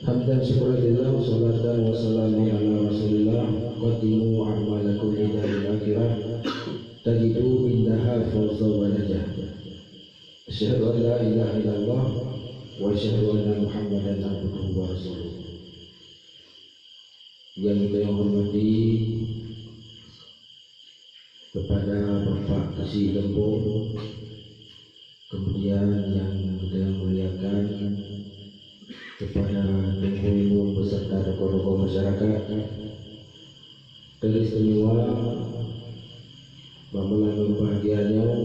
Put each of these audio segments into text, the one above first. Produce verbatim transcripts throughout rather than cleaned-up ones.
Hamdan syukran lillah, wassalatu wassalamu ala Rasulillah. Qaddimu a'malakum li daril akhirah, tajidu indaha fawza wa najah. Asyhadu an la ilaha illallah wa asyhadu anna Muhammadan abduhu wa rasuluh. Yang saya hormati kepada Bapak Keuchik Leumbok, kemudian yang saya muliakan kepada Teungku Imum beserta tokoh-tokoh masyarakat, teristimewa bak malam yang berbahagia nyoe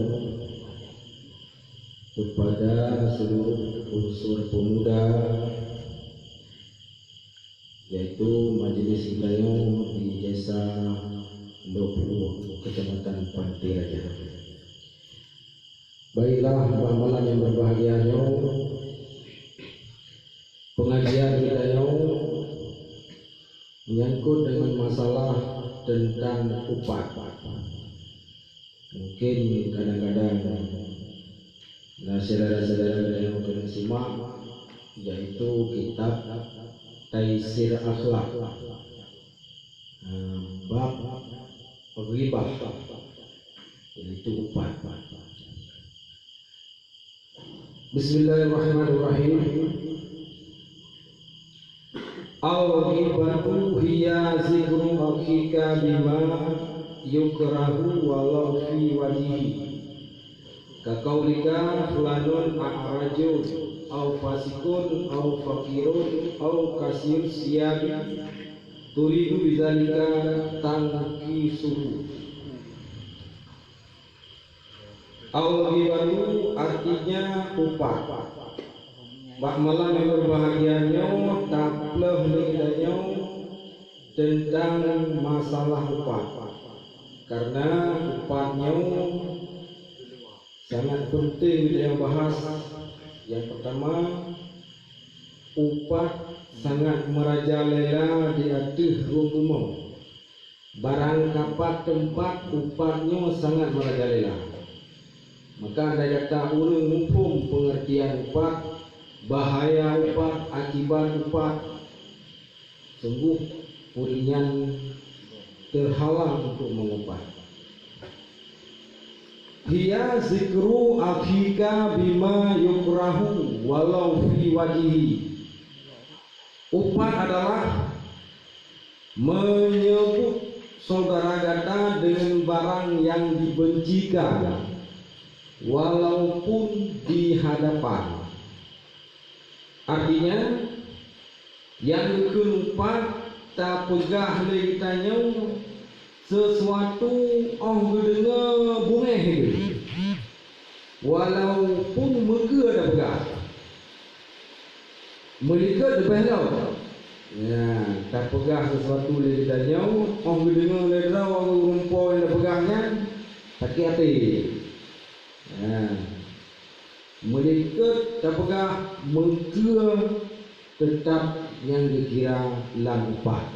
kepada seluruh unsur pemuda, yaitu majlis geutanyoe di Desa Lhopuuh, Kecamatan Pantai Raja. Baiklah, bak malam yang berbahagia nyoe, pengajian geutanyoe menyangkut dengan masalah tentang upat. Mungkin kadang-kadang na syedara-syedara geutanyoe keuneuk simak, yaitu kitab Taisir Akhlak, eh, bab ghibah, yaitu upat. Bismillahirrahmanirrahim. Al-ghibatu hiya zikru akhika bima yukrahu walau fi wajhihi. Ka qaulika fulanun a'rajun, au fasikun, au faqirun, au kasirus siyabi, turidu bizalika tanqisuhu. Al-ghibatu artinya upat. Bak malam yang berbahagia nyoe, taplôh lé geutanyoe tentang masalah upat. Karena upat nyoe sangat penting geutanyoe bahas. Yang pertama, upat sangat merajalela di ateueh rhueng bumoe. Barang kapat teumpat upat nyoe sangat merajalela. Maka andai kata ureuëng muphom peungeurtian upat, bahaya upat, akibat upat, sungguh ureuëng nyan teuhalang untuk meuupat. Hiya zikru akhika bima yukrahu walau fi wajhihi. Upat adalah menyebut saudara gata dengan barang yang dibencikan, walaupun di hadapan. Artinya, nyang geukheun upat tapeugah lé geutanyoe sesuatu óh geudeungoe beungéh geuh, walaupun meukeue tapeugah. Meulikot leubeh lom. Ya, tapeugah sesuatu lé geutanyoe, óh geudeungoe lé droe ureuëng po nyang tapeugah nyan, sakét até. Ya. Meulikot tapeugah meukeue teutap nyang geukira lam upat.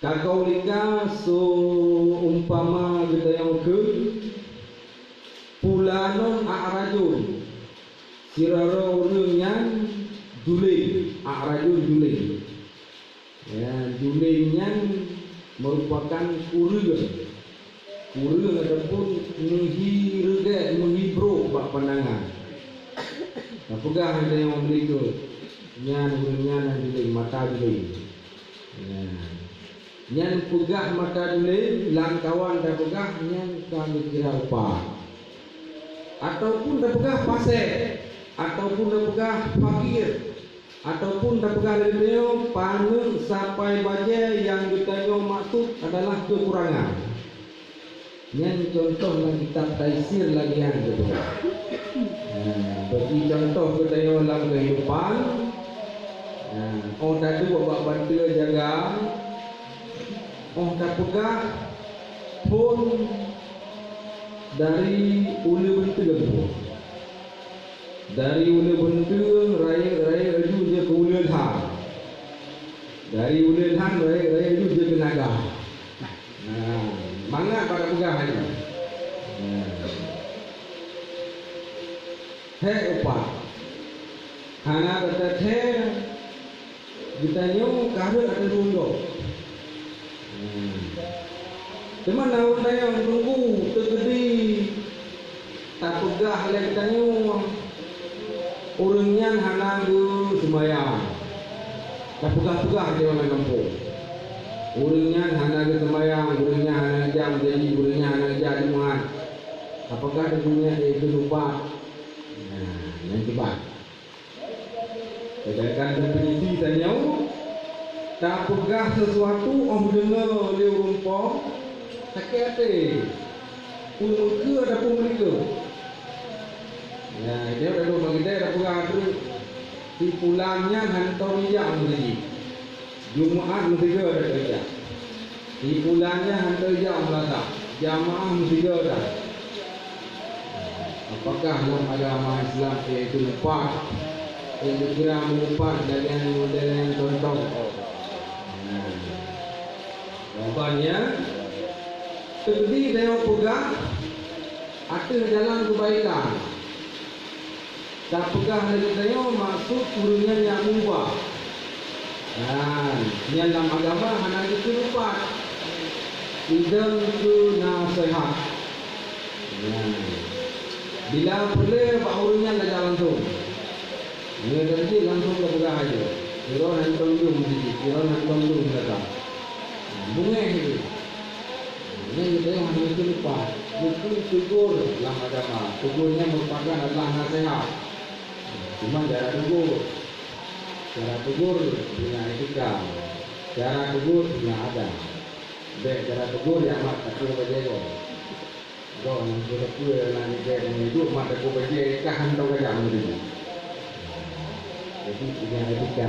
Ka qaulika seuumpama geutanyoe kheun, fulanun a'rajun, sidroe ureuëng nyan juléng, a'rajun juléng. Ya, juléng nyan meurupakan kureueng. Kureueng ataupun meuhi reugét, meuhi brok bak pandangan. Tapeugah lé ureuëng likot, nyan ureuëng nyan nyang juléng, mata juléng. Ya. Nyan peugah mata juléng, lamkawan tapeugah nyan ka geukira upat. Ataupun tapeugah paséh, ataupun tapeugah fakir. Ataupun tapeugah lé geutanyoe, paneuk sapai bajée nyang geutanyoe maksud adalah keukurangan. Nyan cuntoh lam kitab Taisir lagée nyan geutanyoe. Nah, bagi cuntoh geutanyoe lam keuhidupan, nah, óh taduek bak banteue jaga, óh tapeugah phon dari uleue beunteue. Dari uleue beunteue rayeuk-rayeuk laju jeuet keu uleue lhan. Dari uleue lhan rayeuk-rayeuk laju jeuet keu naga. Nah, mangat bak tapeugah nyan. Nah. Hék upat. Hana teutet hék. Geutanyoe ka rhot ateueh rhueng gob. Hmm. Teuma na ureueng tanyoe meununggu teukeudi tapeugah lé geutanyoe, ureueng nyan hana geuseumayang. Tapeugah-peugah di lam gampông. Ureueng nyan hana geuseumayang, ureueng nyan hana geujak meuseujid, ureueng nyan hana geujak Jumat. Apakah di dunia itu lupa? Nah, yang kiban. Sedangkan definisi tanyoe, tapeugah sesuatu óh deungoe lé ureueng po, sakét até, peumeukeue ataupun meulikeue. Ya, dia dah dua bagi dia dah peugah tu. Si pulan nyan hantom ijak meuseujid. Jumaat meusigoe dah kerja. Di bulan nyan hantom ijak meulatak, jamaah meusigoe dah. Apakah lam agama Islam iaitu lupa? Yang dikira melupa dengan model yang contoh. Nah, jawabannya, teukeudi tanyoe peugah ateueh jalan keubaikan. Tapeugah lagée tanyoe maksud ureuëng nyan nyang mubah. Nah, nyan lam agama hana geukeurupat. Idong keu naseuhat. Nah, bila peureulée bak ureuëng nyan tajak langsong. Nyoe dan cit langsong tapeugah aja. Sidroe hantom dum meuseujid, sidroe hantom dum datang. Bungéh itu. Nyan geutanyoe hana mungken lupa. Mungken tegur lam agama. Tegur nyan merupakan adalah naseuhat. Cuma cara tegur. Cara tegur punya etika. Cara tegur punya adab. Bèk cara tegur nyang mat takue bajée goe. Goh nyang peue-peue nyang jijak ngon iduek mat takue bajée ka hantom gajak meunurot. Jadi, punya etika.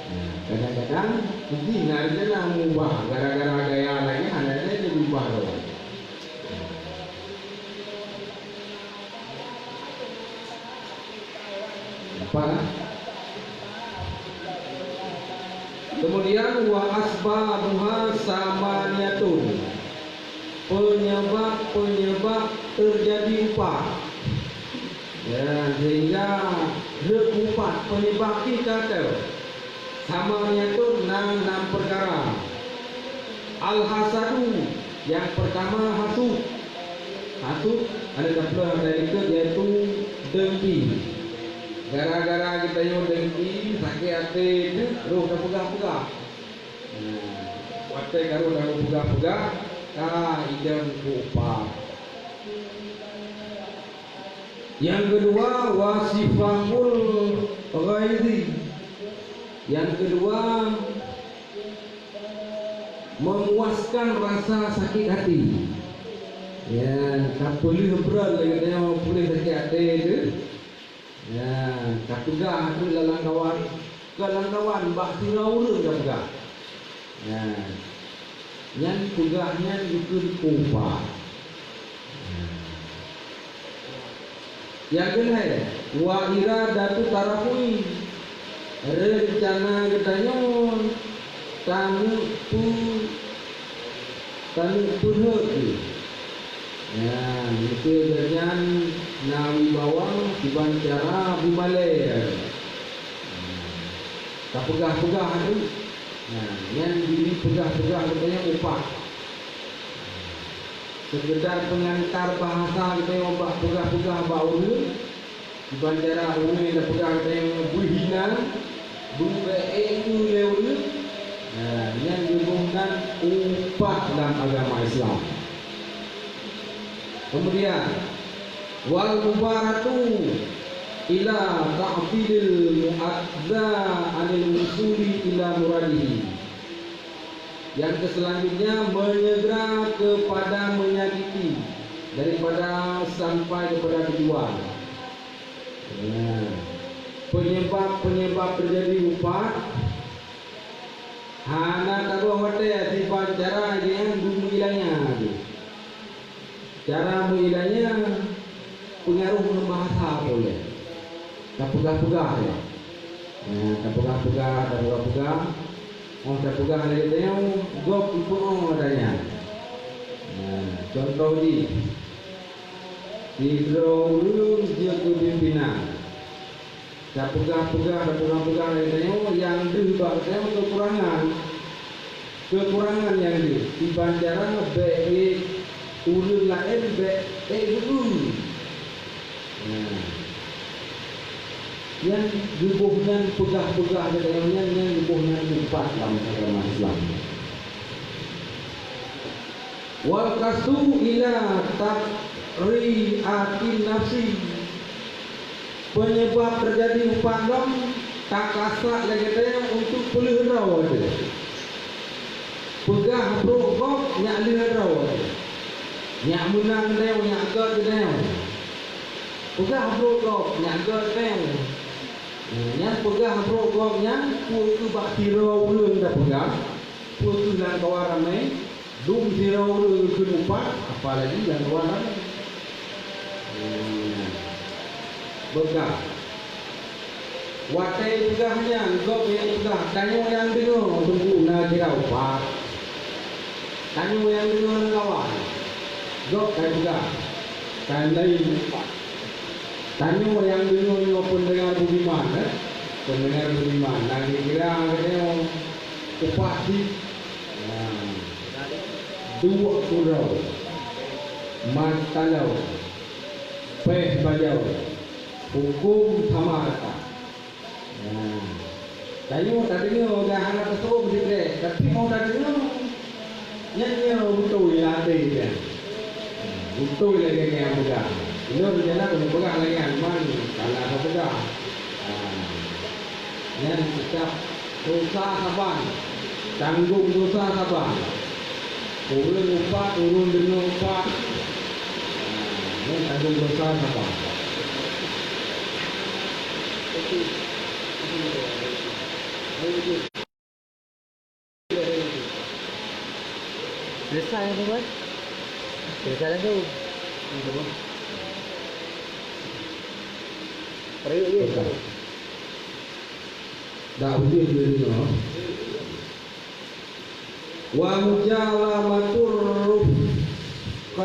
Nah, kadang-kadang, mungkin na rencana mengubah gara-gara gaya lagi, hana ada yang diubah tu. Nampak, kan? Kemudian, wa asbabuha samaniyatun. Penyebab-penyebab terjadi upat. Ya, sehingga rhot upat penyebab jih ka teuh. Samaniyatun na nam peukara. Al-hasadu, nyang peurtama hasut. Hasut, ada dapeulah dari itu, yaitu dengki. Gara-gara geutanyoe dengki, sakét até teuh, roh tapeugah-peugah. Nah, watée ka roh tapeugah-peugah, ka idong keu upat. Yang kedua, wasifahul ghaizi. Yang kedua, memuaskan rasa sakit hati. Ya, ka peuleueh breueh lagée nyoe peuleueh sakét até teuh. Ya, ka peugah teuh lam kawan, ka lam kawan bak sidroe ureuëng ka peugah. Ya. Nyan peugah nyan dikeue kupa. Nyang keuhai, wa iradatu tarafu'i, reuncana geutanyoe taneuk peu-, taneuk peuheuet jih. Nyan, miseue geuhnyan na wibawa kiban cara bumalée. Tapeugah-peugah tu. Nah, nyan jih peugah-peugah geutanyoe upah. Seukeudar peungantar bahasa geutanyoe bak peugah-peugah bak ureuëng, kiban cara ureuëng nyang peugah geutanyoe beuhina, beubeuet lé ureuëng, nah, nyan geuboh nan upah lam agama Islam. Kemudian, wal mubaratu ila ta'tilil mu'adza anil wusuli ila muradihi. Yang keselanjutnya, menyegera kepada menyakiti daripada sampai kepada tujuan. Ya. Penyebab-penyebab terjadi upat hana tagoh watée siban cara nyang beumeuilanya tu. Cara meuilanya pengaruh ngon bahasa boleh. Tapeugah-peugah ya. Nah, tapeugah-peugah, tapeugah-peugah. Oh, tapeugah lagée tanyoe, gob ipeu'oh adanya. Nah, contoh jih, sidroe ureuëng jeuet keu pimpinan. Tapeugah-peugah, tapeugah-peugah lagée tanyoe, nyang deuh Keukurangan, keukurangan nyang jih, iban cara bèk ék ureueng laén bèk ék geuh. Nah, nyan geuboh nyan peugah-peugah geutanyoe nyan, nyan geuboh nyan upat lam agama Islam. Wal qasdu ila taqri'atin nafsi. Penyebab teujadi upat lom takasak lé geutanyoe untuk peuleueh droe teuh. Peugah brok gob nyak lheueh droe teuh. Nyak meunang geutanyoe, nyak gèt geutanyoe. Peugah brok gob nyak gèt geutanyoe. Nyan peugah brok gob nyan peu keuh bak sidroe ureueng tapeugah, peu keuh lam kawan ramé, dum sidroe ureueng geukheun upat, apalagi lam kawan ramé. Hmm. Peugah. Watèe peugah nyan, gob nyang peugah, tanyoe nyang deungö teungku na kira upat. Tanyoe nyang deungö na kawan. Gob ka peugah, ka laén upat. Tanyoe nyang deungö nyoe peundengar budiman, eh? Peundengar budiman, na kira geutanyoe upat jih. Nah, duek uroe, mat taloe, péh bajèe, hukôm sama rata. Nah, tanyoe tadeungoe dah hana teuseureuh meusikrek, tapi 'oh tadeungoe, nyan nyoe beutôi lam até nyan. Beutôi lagèe nyang peugah. Ulôn jalan ulôn peugah lagèe nyan, man salah sapeugah. Ah, nyan teutab dosa saban, tanggong dosa saban. Ureueng upat, ureueng deungoe upat, nyan tanggong dosa saban. Selesai apa, Boy? Selesai lagu. Dah udah dulu. Wa mujalamatur rufqai.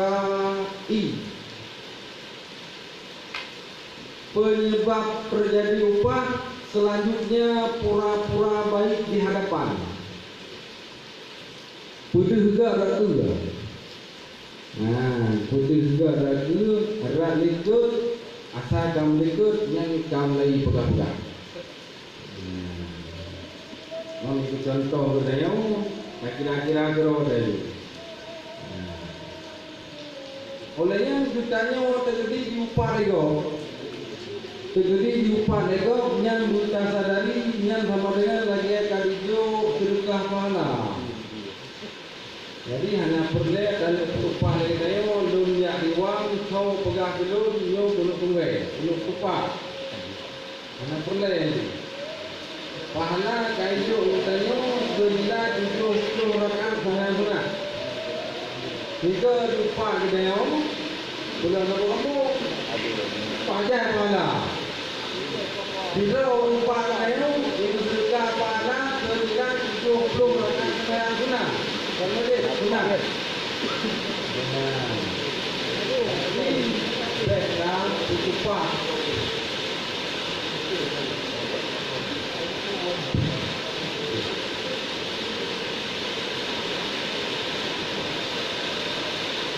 Penyebab terjadi upat, selanjutnya pura-pura baik di hadapan. Peudeuh gak rakeue. Nah, peudeuh gak rakeue, rak likot, asai kam likot, nyan kam lai peugah-peugah. Nah, ngon keu contoh geutanyoe, takira-kira keudroe tadi. Nah, óh lheueh nyan geutanyoe teukeudi jiupat lé gob. Teukeudi jiupat lé gob nyan beutasadari nyan sama deungon lagèe ka jijok seudeukah pahala. Jadi, hana peureulèe taneuk peureupah lé geutanyoe, lôn jak iwang, soe peugah keu lôn, nyoe keuneuk peugöt, keuneuk peureupah. Hana peureulèe. Pahala ka jijok geutanyoe seunilai tujoh ploh rakaat seumayang sunat. Sigoe jiupat geutanyoe, Bulan Rabu Kampung. Pajan pahala. Sidroe upat geutanyoe, jimeuseudeukah pahala seunilai tujoh ploh rakaat seumayang sunat. Kon wajéb, sunat. Nah. Jadi, bèk na teutupat.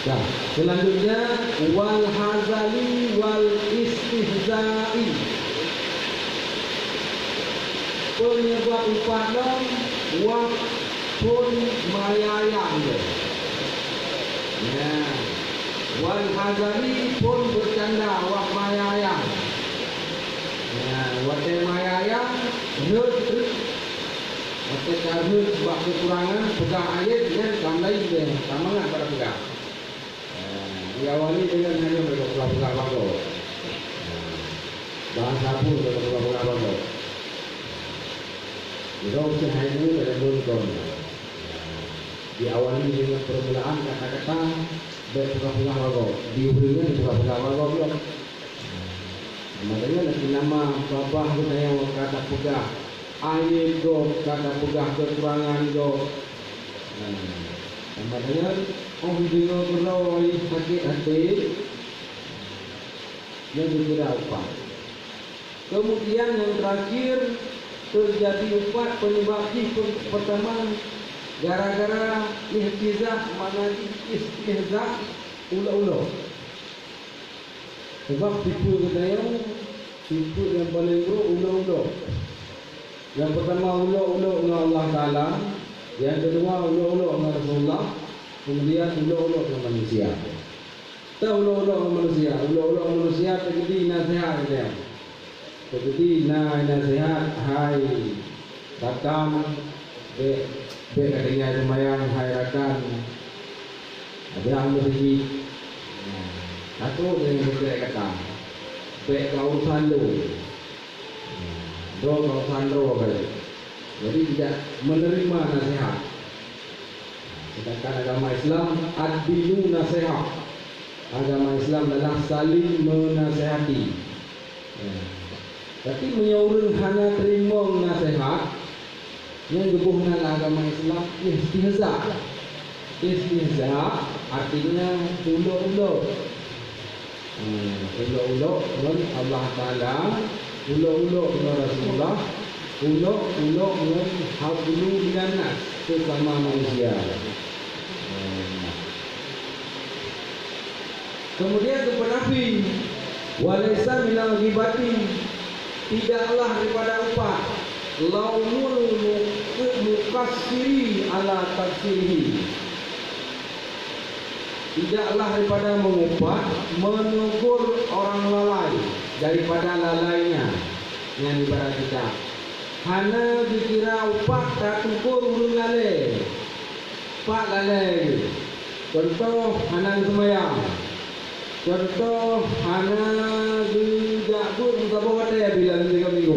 Nah, selanjutnya, wal hazali wal istihza'i. Penyebab upat lom, wah phôn maya-maya. Ya. Wal hazali phôn bercanda, wah maya-maya. Ya, watèe maya-maya, rhöt, rhöt. Watèe ka rhöt bak keukurangan, peugah ayat nyan ka laén deh, ka mangat bak peugah. Nah, diawali dengan hanya mereka peugah-peugah bagoe. Nah, bahasa pun mereka peugah-peugah bagoe. Di dalam sehari ini mereka pun kon. Diawali dengan permulaan kata-kata, bèk peugah-peugah bagoe. Di ureueng nyan peugah-peugah bagoe lom. Makanya lagi nama babah geutanyoe ka tapeugah ayat gob, ka tapeugah keukurangan gob. Nah, sama dengan oh deungoe keudroe sakét até, nyan geukira upat. Kemudian yang terakhir, Teujadi upat peunyeubab jih. Peurtama, gara-gara ihtizah, makna jih istihza, ulok-ulok. Sabab tipe geutanyoe, tipe nyang paleng brok ulok-ulok. Nyang peurtama ulok-ulok ngon Allah Taala, nyang keudua ulok-ulok ngon Rasulullah, keumudian ulok-ulok ngon manusia. Teuh ulok-ulok ngon manusia, ulok-ulok ngon manusia teukeudi naseuhat geutanyoe. Teukeudi na naseuhat, hai rakan, bèk, bèk ka tinggai seumayang, hai rakan. Abrah meuseujid. Nah, ka trok deungon beugèt kata. Bèk keu urusan lôn. Nah, droe keu urusan droe kali. Jadi tidak menerima naseuhat. Sedangkan agama Islam, ad-dinu nasihah. Agama Islam adalah saling menasehati. Ya. Tapi meunyoe ureueng hana teurimong naseuhat, nyan geuboh nan agama Islam istihza. Istihza artinya ulok-ulok. Hmm, ulok-ulok ngon Allah Taala, ulok-ulok ngon Rasulullah, ulok-ulok ngon hablu minan nas, sesama manusia. Hmm. Kemudian geupeunafé, "Walaisa minal ghibati," tidaklah daripada upat, "laumul mu-, mukassiri ala taksirihi." Tidaklah daripada meungupat, meuneugur orang lalai daripada lalainya. Nyan ibarat kita hana geukira upat tatugur ureueng lalai. Pat lalai jih. Contoh, hana geuseumayang. Contoh, hana geujak beuet meusaboh watèe bila tiga minggu.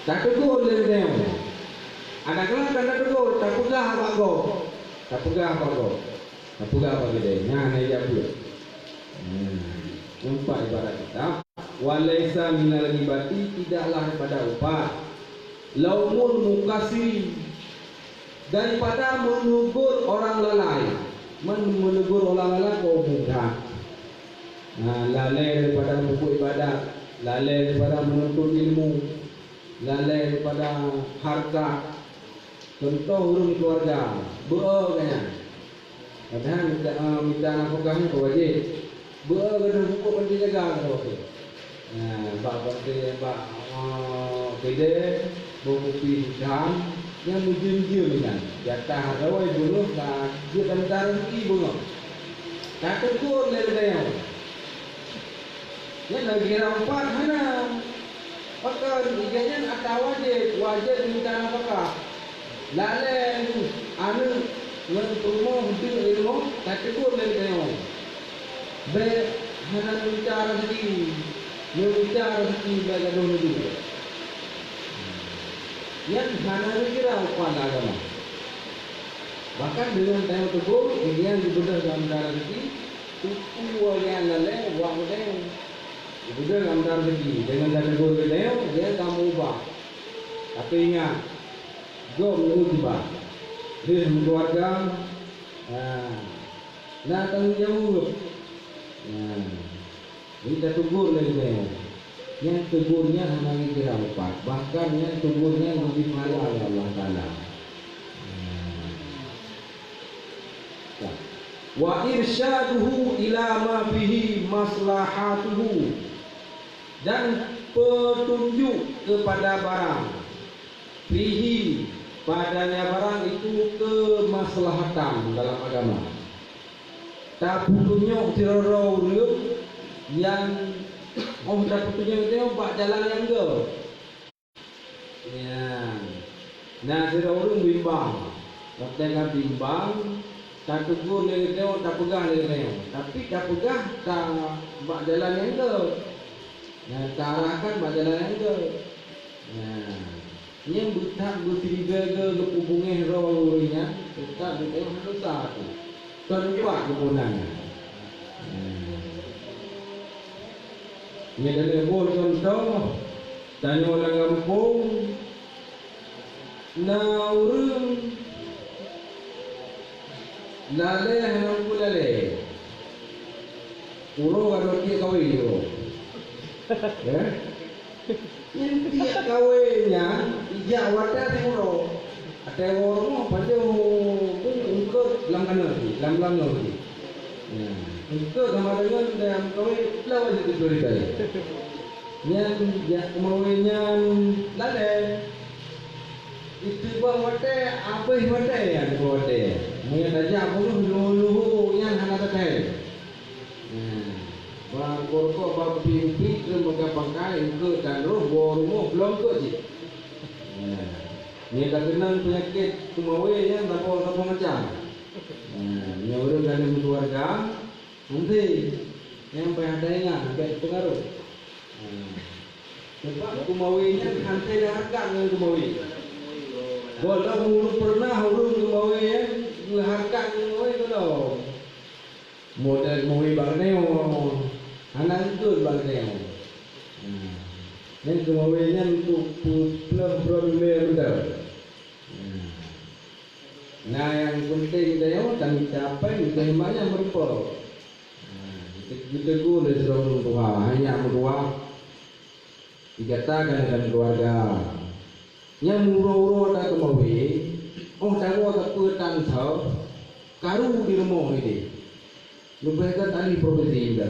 Tatugur lé geutanyoe. Ada kalön ka tatugur, tapeugah bak gob. Tapeugah bak gob. Tapeugah bak keudè, nyan hana ijak beuet. Hmm. Nampak ibarat kita, "Walaisa minal ghibati," tidaklah daripada upat. "Laumul mukassiri," daripada meuneugur orang lalai. Men-, meuneugur orang lalai kok mudah. Nah, lalai daripada meubuet ibadat, lalai daripada meununtut ilmu, lalai daripada hareukat. Contoh ureueng keuluwarga, beu-e gobnyan. Padahai mita, eh, mita nafakah nyan wajéb. Beu-e gobnyan pupuk panti jaga geutanyoe. Nah, bak panti, bak, eh, keudè, bak kupi itam, nyang meujeuem-jeuem nyan. Di atah gawai beungoh ka jeuet lam dara siki beungoh. Ka teugur lé geutanyoe. Nyan lagèe ureueng upat hana. Pakon, ija nyan ata wajéb, wajéb mita nafakah. Lalè, aneuk ngon peurumoh, deuek ilmu, ka teugur lé geutanyoe. Bèk hana mita raseuki, meumita raseuki bèk gadôh laju. Nyan hana geukira upat agama. Bahkan deungon tanyoe teugur, nyan geubeudôh lam mita raseuki, tutoe nyang lalè wak geutanyoe. Geubeudôh lam mita raseuki, deungon tateugur geutanyoe, nyan ka meuubah. Tapi ingat, gob nyang ubah. Deuh meukeuluwarga, ha, na tanggong jaweueb. Ha. Jadi tateugur lé geutanyoe. Nyang teugur nyan hana geukira upat, bahkan nyang teugur nyan leubeh pahala lé Allah Taala. Wa irsyaduhu ila ma fihi maslahatuhu, dan peutunjuk keupada barang, fihi, padanya barang itu keumaslahatan dalam agama. Tapeutunyok sidroe-droe ureueng nyang, oh, tapeutunyok nyoe bak jalan nyang göt. Nyan. Na sidroe ureueng bimbang. Watèe ka bimbang, tateugur lé geutanyoe, tapeugah lé geutanyoe. Tapi tapeugah ta-, bak jalan nyang göt. Nyan, taarahkan bak jalan nyang göt. Nyan. Nyan beuthat beusiriga-ga geupeubungéh droe ureueng nyan, teutap geutanyoe hana desya tu. Kon upat geupeuna nyan. Hmm. Nyan lheueh boh cuntoh, tanyoe lam gampông, na ureueng lalè hana peue lalè. Uroe ka dua tiek kawé uroe. Eh? Nyan tiep kawé nyan, ijak watèe siuroe. Watèe woe rumoh, pajoh eungkôt lam kanoe jih, lam langoe jih. Nyan, eungkôt sama deungon dayah meukawen, lawan situ ceurita. Nyan jak keumawé nyan lalè. Iteubiet watèe, abéh watèe nyan watèe. Meunyo tajak buluh luhu-luhu nyan hana tathèe. Nah, bak rukok, bak kupi-kupi, keu meuga pangkai, eungkôt dan roh, woe rumoh, bloe eungkôt cit. Nah, nyan ka keunong peunyakét keumawé nyan saboh-saboh macam. Nah, nyoe ureueng ka lheueh meukeuluwarga, hana, nyang payah taingat, bèk peungaroh. Nah, sabab keumawé nyan hana lé hareukat ngon keumawé. Gohlom ureueng peureunah ureueng keumawé nyan geuhareukat ngon keumawé gohlom. Model meuwi bak nyoe, hana eunteuk bak nyoe. Nah, nyan keumawé nyan untuk peupleueh droe ulèe mantong. Nah, na nyang peunteng tanyoe, tamita péng, meuteumé nyang meurumpok. Nah, geuteugô lé sidroe ureueng tuha, hai nyak meutuah. Di gata ka lheueh keuluwarga. Nyang uroe-uroe takeumawé, óh tawoe sapeue tan soe, karu di rumoh idéh. Leubeh that ahli profesi muda.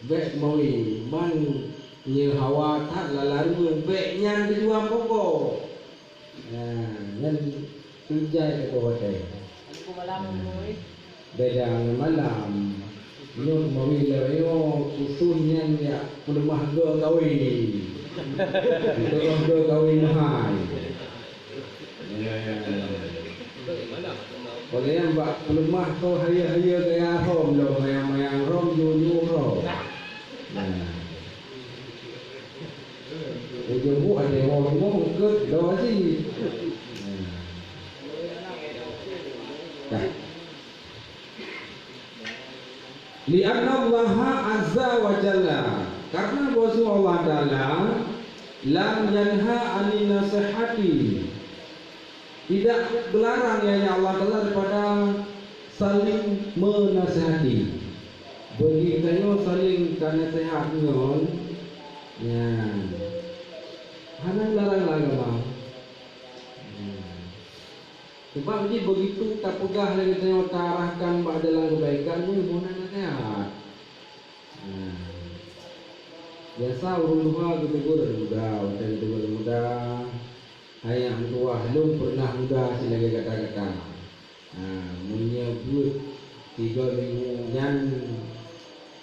Bèk keumawé, man nyoe hawa that lala ruweueng, bèk nyan teujuang pokok. Nah, nyan tujai keu watèe. Assalamualaikum malam, Boy. Beda ngon malam. Nyoe keumawé lagèe nyoe, usun nyan jak peuleumah goe kawé. Peuleumah goe kawé meuhai. Oleh nyan bak peuleumah kawé hayeue-hayeue gaya rhom lom, mayang-mayang rhom, yue-yue rhom. Nah. Ujong buet ada orang ngomong ke doa sih. Nah. Li'anna Allah azza wa jalla, karena bahwasanya Allah Ta'ala lam yanha anin nasihati, tidak gelarang, yakni Allah Ta'ala, daripada saling menasihati. Bagi tanyoe saling ka naseuhat ngon, nyan, hana larang lam agama. Nyan. Sebab jih begitu tapeugah lagèe tanyoe taarahkan bak jalan kebaikan, nyan hana naseuhat. Nah, biasa ureueng tuha geutegur muda, watèe geutegur muda, hai nyak meutuah, lôn peureunah muda si lagèe gata-gata. Nah, meunyoe beuet tiga minggu nyan,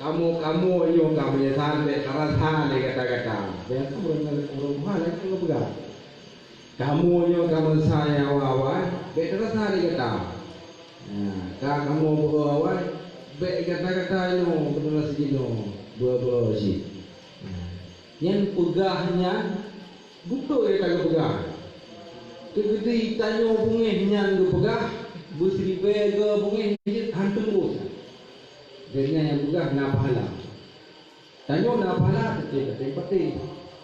kamoe-kamoe nyoe ka meunyeusal, bèk tarasa lé gata-gata. Biasa ureueng, ureueng tuha lagèe nyan geupeugah. Kamoe nyoe ka meusa nyang awai-awai, bèk tarasa lé gata. Nah, ka kamoe beu-o awai, bèk gata-gata nyoe beutara sijinoe beu-o cit. Nah, nyan peugah nyan beutôi ka geupeugah. Teukeudi tanyoe beungèh nyan geupeugah, beusiribèe goe beungèh jeuet han teumbôh. Gobnyan nyang peugah na pahala. Tanyoe na pahala teuntèe patéh-patéh.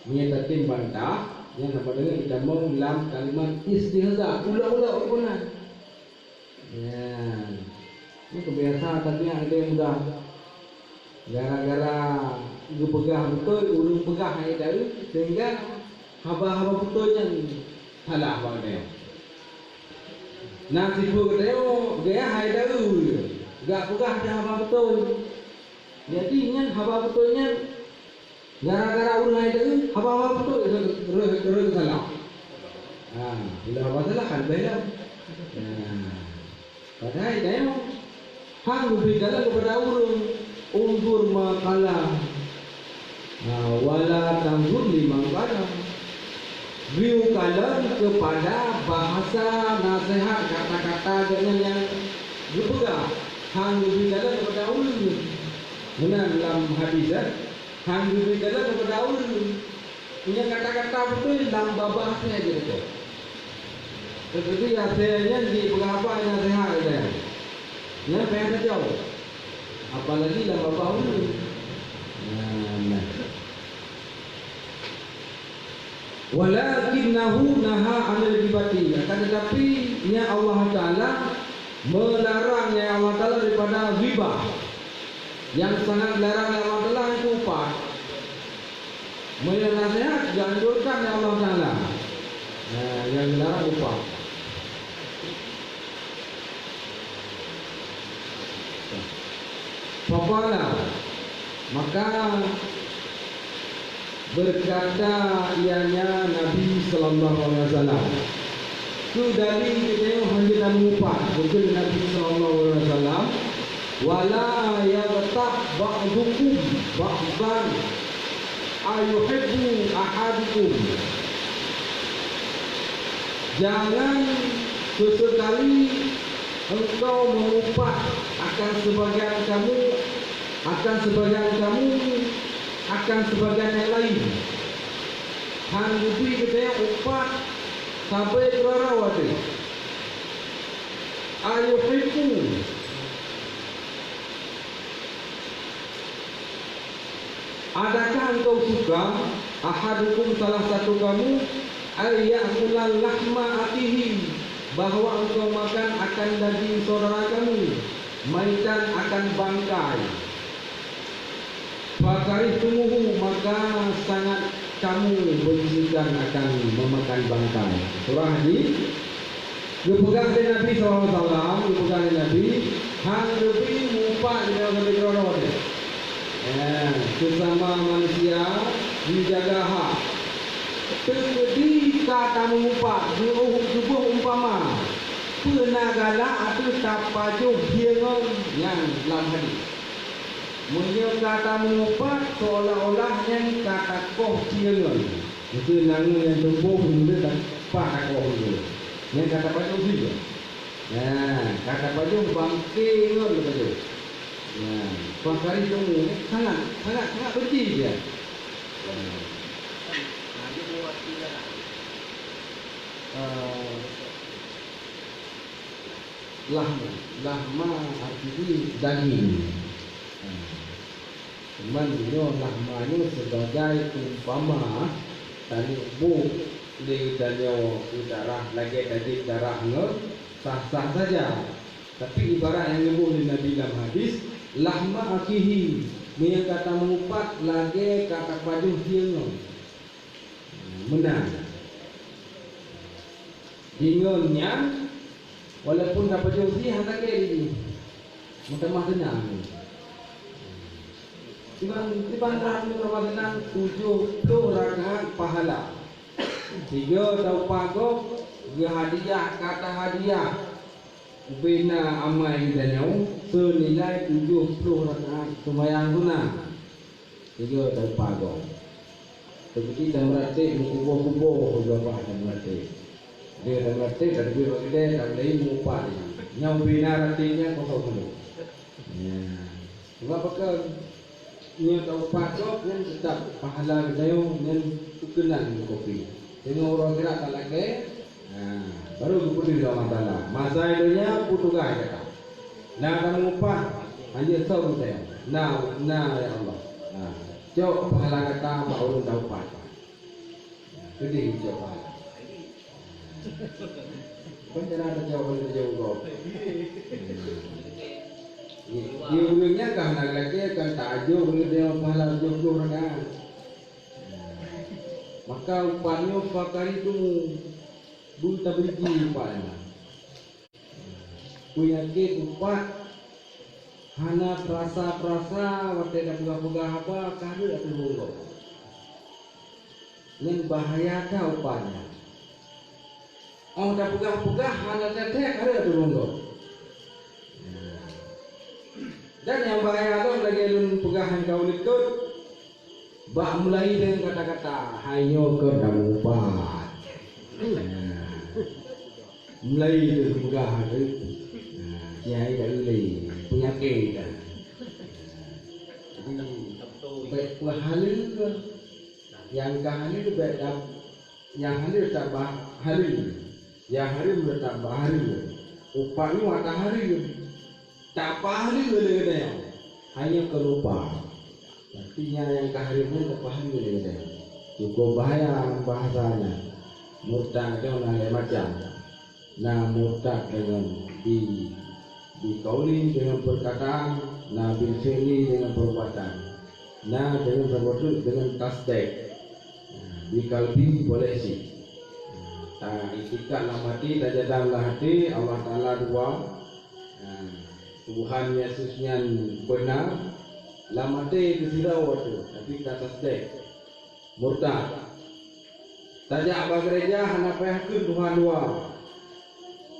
Meunyoe tatem bantah, nyan haba deungon itamong lam kalimat istihza, ulok-ulok geupeuna. Nyan. Nyoe keubiasa tabiat geutanyoe muda. Gara-gara geupeugah beutôi, ureueng peugah hai dayeuh, sehingga haba-haba beutôi nyan salah bak geutanyoe. Na sipeue geutanyoe gaya hai dayeuh, gak peugah dah haba beutôi. Jadi nyan haba beutôi nyan gara-gara ureueng hai dayeuh, haba-haba beutôi rhö-, rhö-, rhö-, salah. Ha, bila haba salah kan bela. Ha. Padahai tanyoe han geubri kalon keupada ureueng, unzur ma qala, ha, wala tanzur liman qala. Bri kalon keupada bahasa naseuhat, kata-kata gobnyan nyang geupeugah, han geubri kalon keupada ureueng. Meunan lam hadis, eh, han geubri kalon keupada ureueng. Nyan kata-kata beutôi lam babah asèe jih beutôi. Teukeudi asèe nyan jipeugah haba nyang seuhat ilèe. Nyan payah tajaweueb. Apalagi lam babah ureueng. Nah, nah. Walakinnahu naha 'anil ghibati. Akan tetapi, nyan Allah Taala meularang, nyan Allah Taala daripada ghibah. Nyang sangat larang lé Allah Taala nyan keu upat. Meunyoe nasihat, dianjurkan lé Allah Taala. Nah, nyang dilarang upah. Faqala, maka berkata ianya Nabi sallallahu alaihi wasallam, keu Nabi geutanyoe hana tameupah, beutôi Nabi sallallahu alaihi wasallam, "Wala yaghtab ba'dukum ba'dan, ayuhibbu ahadukum." Jangan sesekali engkau mengupah akan sebagian kamu, akan sebagian kamu, akan sebagian yang lain. Han geubri geutanyoe upah sabe keudroe-droe teuh. Ayuhibbu. Adakah engkau suka, ahadukum, salah satu kamu, ay ya'kula lahma akhihi, bahwa engkau makan akan daging saudara kamu, maitan, akan bangkai. Fakarihtumuhu, maka sangat kamu bencikan akan memakan bangkai. Surah Hadid. Geupeugah lé Nabi sallallahu alaihi wasallam, geupeugah lé Nabi, han geubri meuupah inong sabe keudroe-droe. Ya, sesama manusia dijaga hak. Teukeudi ka tameupah, geuh-, geuboh umpama, peue na galak ateueh tapajoh hieng ngon nyan lam hadis. Meunyoe ka tameupah, seolah-olah nyan ka takoh hieng ngon. Mungkin nanggroe nyang tuboh meunan ka pat takoh lé. Nyang ka tapajoh lé. Nah, ka tapajoh bangke ngon tapajoh. Nah, Tuan Kari Temu ni sangat, sangat, sangat benci dia. Nah. Eh, lahma, lahma artinya daging. Nah. Cuman nyoe lahma nyoe sebagai umpama, taneuk boh lé geutanyoe keu darah lagèe daging darah nyoe sah-sah saja. Tapi ibarat nyang geuboh lé Nabi lam hadis, "Lahma akhihi," meunyoe ka tameupah lagèe ka tapajoh hieng nyoe. Meunan. Deungon nyan, walaupun tapajoh jih hana lagèe jih. Meutamah teunang. Iban, iban Ramadhan tujoh ploh rakaat pahala. Tiga taupah gob, geuhadiah, ka tahadiah. Ubena amai geutanyoe seunilai tujoh ploh rakaat seumayang sunat. Tiga taupah gob. Teupeu cit tameuratéb meukuboh-kuboh, beurapa tameuratéb. Dia tameuratéb, tateubiet bak keudè, tameulai meuupat nyan. Nyang ubena ratéb nyan kosong keunoe. Ya. Sebab pakon? Nyoe taupah gob nyan teutap pahala geutanyoe nyan teukeunang di kopi. Teungoh uroe akhirat talakèe, ha, baru geupeudeuh lé Allah Taala. Masa donya peue tugaih gata. Na tameupah, hanjeuet soe geutanyoe. Na, na, ya Allah. Ha, cok pahala gata bak ureueng taupah. Keudeh cok pahala. Kon cara teucok, kon teucok gob. Di, di ureueng nyan ka hana geulakèe, kan taajok ureueng nyoe pahala tujoh ploh rakaat. Maka upah nyoe fakari tumu, beu tabri jih upah nyan. Peunyakét upat hana peurasa-peurasa watèe tapeugah-peugah haba ka rhot ateueh rhueng gob. Nyan bahaya that upat nyan. Óh tapeugah-peugah hana that-that ka rhot ateueh rhueng gob. Dan nyang bahaya lom lagèe lôn peugah nyang ka ulôn likot, bak mulai deungon kata-kata, "Hai nyoe keuh tamupat." Nah, mulai lôn peugah tu. Nah, kiai dak ulèe, peunyakét dah. Nah, jadi, bèk peuhaleue. Nyang ka haleue bèk dap-, nyang haleue tabah haleue. Nyang hareuem tabah hareuem. Upat nyoe ata hareuem. Tapeuhaleue lé geutanyoe, hanya keu lupa. Tapi nyang ka hareuem nyan tapeuhaleue lé geutanyoe. Cukup bahaya bahasa nyan. Murtad nyoe na lhèe macam. Na murtad deungon bi, bi qauli deungon perkataan, na bil fi'li deungon perbuatan, na deungon perbuatan deungon tasdek. Di kalbi boleh cit. Nah, iktikad lam até, tajadah lam até, Allah Taala dua. Nah, Tuhan Yesus nyan beuna. Lam até teusidroe tu, tapi tatasdek. Murtad. Tajak bak gereja hana payah kheun Tuhan dua.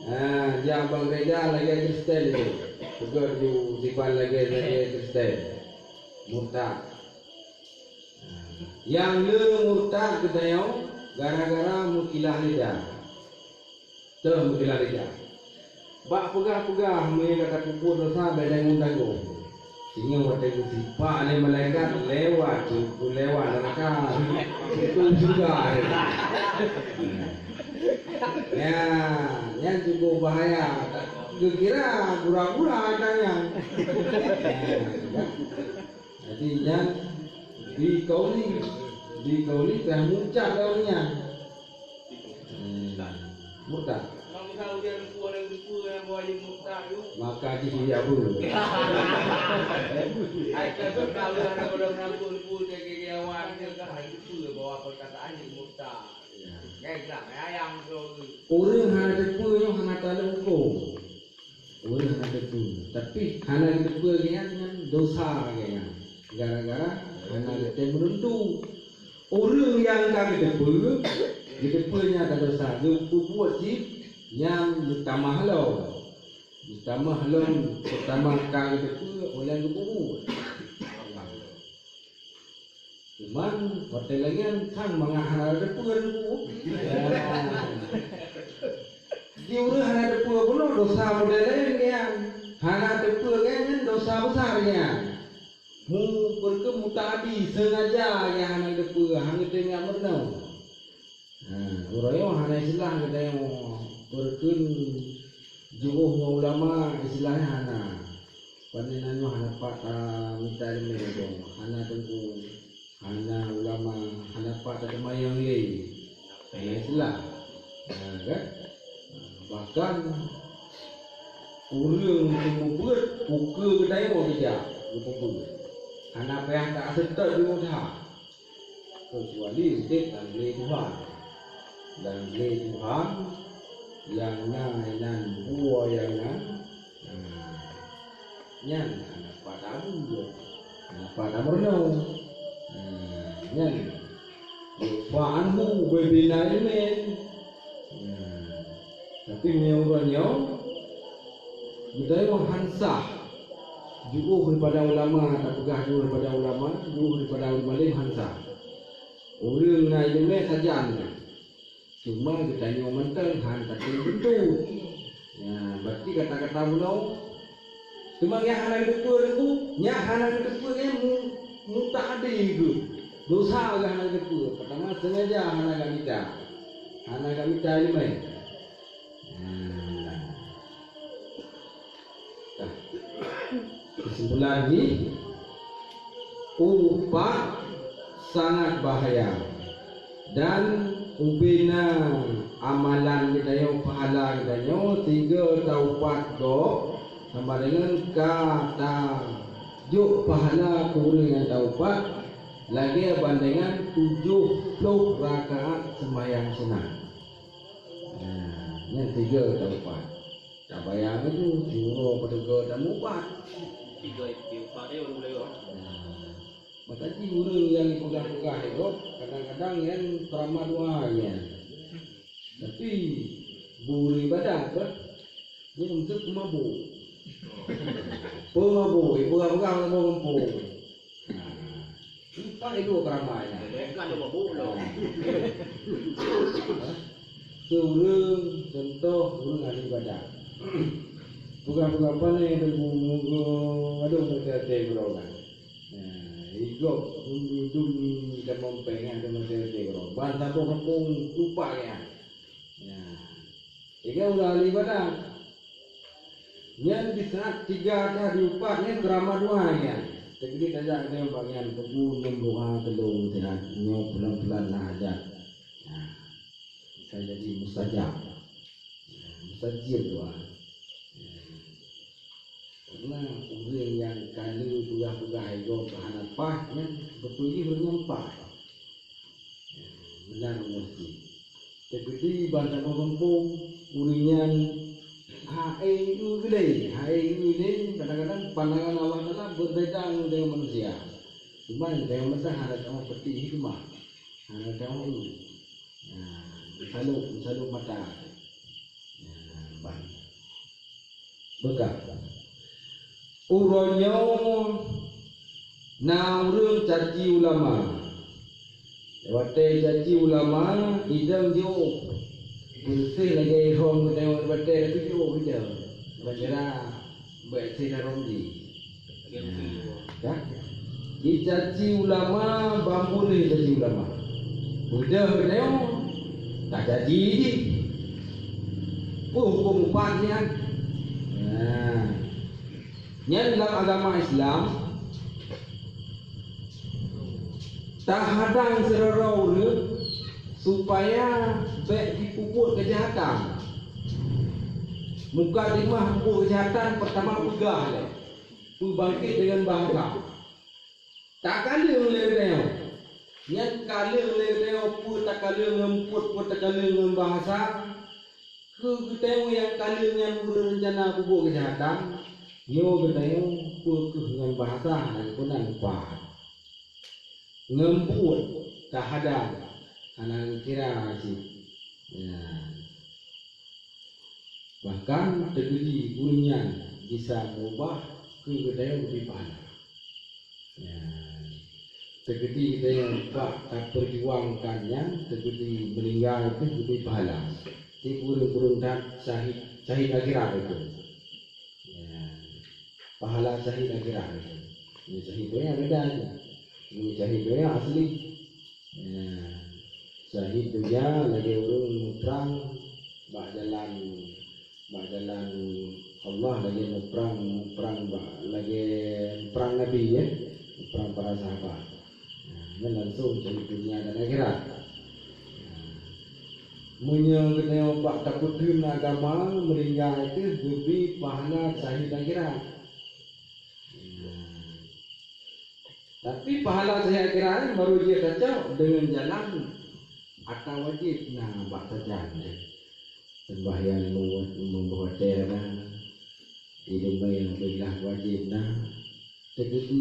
Nah, jak bak gereja lagèe Kristen tu. Peugah ju diban lagèe-lagèe Kristen. Murtad. Nyang le murtad geutanyoe gara-gara meukilah lidah. Teuh meukilah lidah. Bak peugah-peugah meunyoe gata peubuet desya bèk tanggong-tanggong. Singoh watèe geusipak lé malaikat lewat, lewat neuraka, pintoe syeuruga. Ya, nyan cukup bahaya. Geukira gura-gura tanyan. Ya, kan? Jadi nyan dikauli, dikauli teuh muncak daun nyan. Hmm. Murtad. Maka jih dia pun. Ureueng hana teupeue nyoe hana taleueng hukôm. Ureueng hana teupeue, tapi hana geuteupeue geuh nyan, nyan dosa geuh nyan. Gara-gara hana geutém meureudu. Ureueng nyang ka geuteupeue, geuteupeue nyan ka dosa, geupeubuet cit nyang meutamah lom. Meutamah lom, meutamah ka geuteupeue, ulèe geupeubuet. Cuman, watèe lagèe nyan, sang mangat hana teupeue teungku. Ya. Di ureueng hana teupeue bunoe dosa model laén nyan. Hana teupeue nyan dosa besar nyan. Mu-, beureukeun muta'adi, sengaja nyan hana teupeue, hana teuingat meurunoe. Nah, uroe nyoe hana istilah geutanyoe beureukeun jiôh ngon ulama, istilahnya hana. Pane na nyoe hana pat tamita ileumèe, hana teungku, hana ulama, hana pat tateumayang lé. Hana istilah. Nah, kan? Bahkan ureueng seumeubeuet ukeue geutanyoe geujak geupeubuet. Hana payah taseutôt di muda. Keucuali udép lam glé Tuhan. Lam glé Tuhan, nyang na inan buet nyang na, nah, nyan hana pat tabu, hana pat tameurunoe. Nah, nyan. Yu'fa anhu bibina imin. Nah, tapi meunyoe uroe nyoe, geutanyoe han sah jiôh daripada ulama, tapeugah jiôh daripada ulama, jiôh daripada alim han sah. Ureueng na ileumèe sajan, cuma geutanyoe mantong han tatem pintoe. Ya, berarti kata-kata bunoe. Cuma nyang hana geuteupeue teungku, nyang hana geuteupeue nyan mu-, muta'adi geuh. Dosa geuh hana geuteupeue. Pertama, sengaja hana geumita. Hana geumita ileumèe. Nah. Nah. Kesimpulan jih, upat sangat bahaya. Dan ubena amalan geutanyoe, pahala geutanyoe, tiga taupat gob, sama dengan ka tajok pahala keu ureueng nyang taupat, lagèe bandengan tujoh ploh rakaat seumayang sunat. Nah, nyan tiga taupat. Tabayang itu, siuroe padum goe tamupat. Tiga, tiga, empat dia baru boleh. Nah, maka jih ureueng nyang peugah-peugah itu, kadang-kadang nyan ceramah dua nyan. Tapi, beu ibadat, kan? Dia untuk pemabuk. Pemabuk, eh, peugah-peugah lam kampung. Nah, empat itu ceramah nyan. Bukan dia mabuk, loh. Keu ureueng, contoh, ureueng ahli ibadat. Bukan-bukan pane debu mugo, aduh, meuteutée keudroe kan. Nah, igop dum-dum tamong péng, aduh, meuteutée keudroe. Ban saboh kampung lupa ya. Nah, sehingga ureueng ahli ibadat. Nyan di saat tiga ka diupat nyan keuramat dua nyan. Teukeudeuk tajak keu bagian peue nyang doa teulông sihat nyoe pelan-pelan na hajat. Nah, bisa jadi mustajab. Nah, mustajab doa. Nah, karena ureueng nyang ka lheueh peugah-peugah hai gob hana paih nyan beutôi jih ureueng nyan paih. Meunan rumoh jih. Teukeudi ban saboh gampông, ureueng nyan hai geulée, hai geulée, kadang-kadang pandangan Allah Taala beubeda ngon tanyoe manusia. Cuma tanyoe manusia hana tanyoe peuti hikmah, hana tanyoe, nah, meusalôk, meusalôk mata. Nah, ban. Beugah. Uroe nyoe na ureueng caci ulama. Watée caci ulama, idong jiôh. Beusih lagée ihom geutanyoe watée lagée jiôh idong. Ban jera bèk sih darom jih. Nah, kan? Jicaci ulama, ban bunoe caci ulama. Beudôh geutanyoe, tacaci jih. Peue hukôm upat nyan? Nah. Nyan lam agama Islam, tahadang sidroe ureueng supaya bèk jipeubuet keujahatan. Mukadimah peubuet keujahatan, peurtama peugah lé, peubangkét deungon bahasa. Takaleueng lé geutanyoe. Nyan kaleueng lé geutanyoe, peue takaleueng ngon peuet, peue takaleueng ngon bahasa. Keu geutanyoe nyang kaleueng nyan ureueng rencana peubuet keujahatan, nyoe geutanyoe peue keuh ngon bahasa nyang keunan pat. Ngon buet tahadang hana geukira cit. Ya. Bahkan teukeudi ureueng nyan bisa meubah keu geutanyoe geubri pahala. Ya. Teukeudi geutanyoe bak tapeujuangkan nyan, teukeudi meuninggai pih geubri pahala. Tiep ureueng-ureueng that syahid, syahid akhirat itu. Ya. Pahala syahid akhirat itu. Ini syahid donya beda aja. Ini syahid donya asli. Ya. Syahid donya lagée ureueng muprang bak jalan, bak jalan Allah, lagée muprang, muprang bak, lagée muprang Nabi, ya, muprang para sahabat. Nah, nyan langsung syahid donya dan akhirat. Nah, meunyoe geutanyoe bak tapeutheun agama, meuninggai teuh geubri pahala syahid akhirat. Nah, Tapi pahala syahid akhirat nyan baru jeuet tacok deungon jalan ata wajéb na bak sajan. Seumbahyang lima, lima watée na, ileumèe nyang beulah wajéb na, teukeudi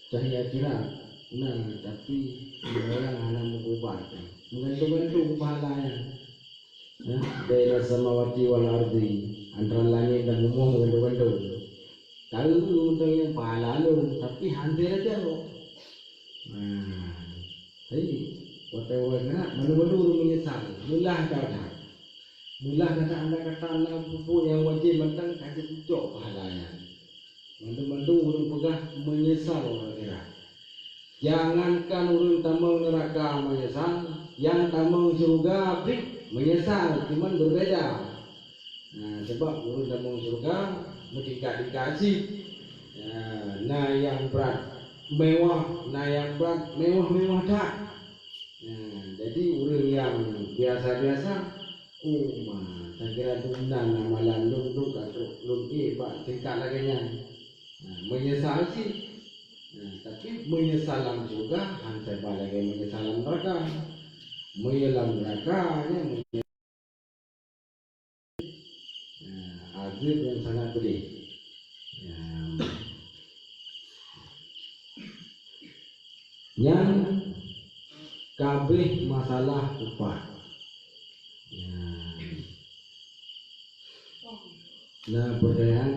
syahid akhirat na, tapi ureueng hana meuubat, meugantung-gantung pahala nyan. Ya, baina samawati wal ardi, antara langét dan bumoe meugantung-gantung. Tahu mantong nyang pahala lôn, tapi hana teujaroe. Nah, jadi, watée awai keunan, mandum-mandum ureueng meunyeusal. Meulah gata. Meulah gata, andai kata na peue-peue nyang wajéb mantong ka jeuet cok pahala nyan. Mandum-mandum ureueng peugah meunyeusal akhirat. Jangankan ureueng tamong neuraka meunyeusal, nyang tamong syeuruga pih meunyeusal, cuman beubeda. Nah, sabab ureueng tamong syeuruga meutingkat-tingkat cit. Ya, na nyang brat mewah, na nyang brat mewah-mewah that. Ya, jadi ureueng nyang biasa-biasa, "Oh, ma, takira dum nan amalan lôn, lôn ka trok lôn éh bak tingkat lagée nyan." Nah, meunyeusal cit. Nah, tapi meunyeusal lam syeuruga hana saban lagée meunyeusal lam neuraka. Meunyoe lam neuraka nyan, nah, azeub nyang sangat pedih. Nah, nyan kabeh masalah upat. Nah, na peutanyaan?